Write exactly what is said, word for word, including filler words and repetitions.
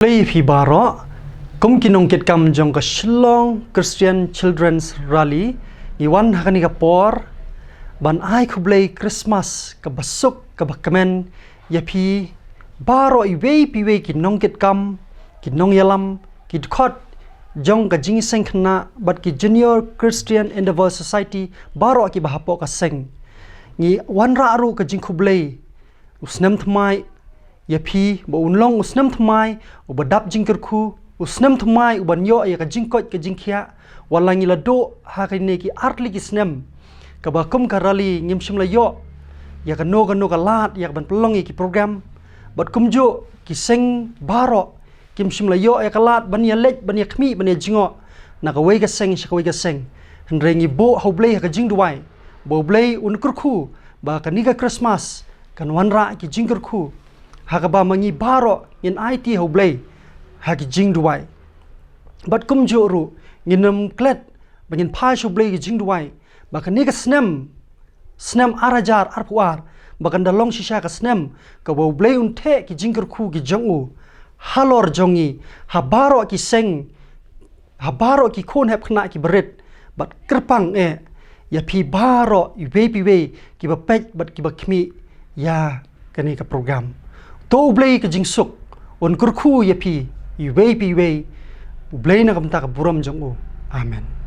Khublei ïa phi baroh, kum ki nongkitkam jong ka Shillong Christian Children's Rally, ngi wan ha kane ka por ban ai khublei Christmas kaba suk kaba kmen ïa phi baroh, iwei pa iwei ki nongkitkam, ki nongïalam, ki dkhot jong ka jingseng khynnah bad ki Junior Christian Endeavour Society baroh kiba hapoh ka seng. Ngi wanrah ruh ka jingkhublei u snem thymmai ïa phi, ba un long u snem thymmai uba dap jingkyrkhu, u snem thymmai uban ïoh ïa ka jingkoit ka jingkhiah. Wat la ngi la duh ha kine ki artylli ki snem kaba kum ka rally ngim shym la ïoh ïa kano kano ka lad ïa kaban pynlong ïa ki program, bad kumjuh ki seng baroh kim shym la ïoh ïa ka lad ban ïaleit, ban ïakhmih, ban ïajngoh na kawei ka seng sha kawei ka seng. Hynrei ngi buh ha U Blei ha ka jingduwai ba U Blei un kyrkhu ba kane ka Christmas kan wanrah ki jingkyrkhu, ha kaba ma ngi baroh ngin aiti ha U Blei ha ki jingduwai. Bad kumjuh ruh ngin ym klet ba ngin phai sha U Blei ki jingduwai ba kane ka snem, snem ar hajar arphew ar, ba kan da long shisha ka snem kaba U Blei un theh ki jingkyrkhu ki jong u halor jong ngi, ha baroh ki seng, ha baroh ki khun hep khynnah kiba rit, bad kyrpang eh ïa phi baroh, iwei pa iwei kiba peit bad kiba khmih ïa kane ka program. To U Blei ka jingsuk un kyrkhu ïa phi iwei pa iwei. U Blei na ka bynta ka burom jong u. Amen.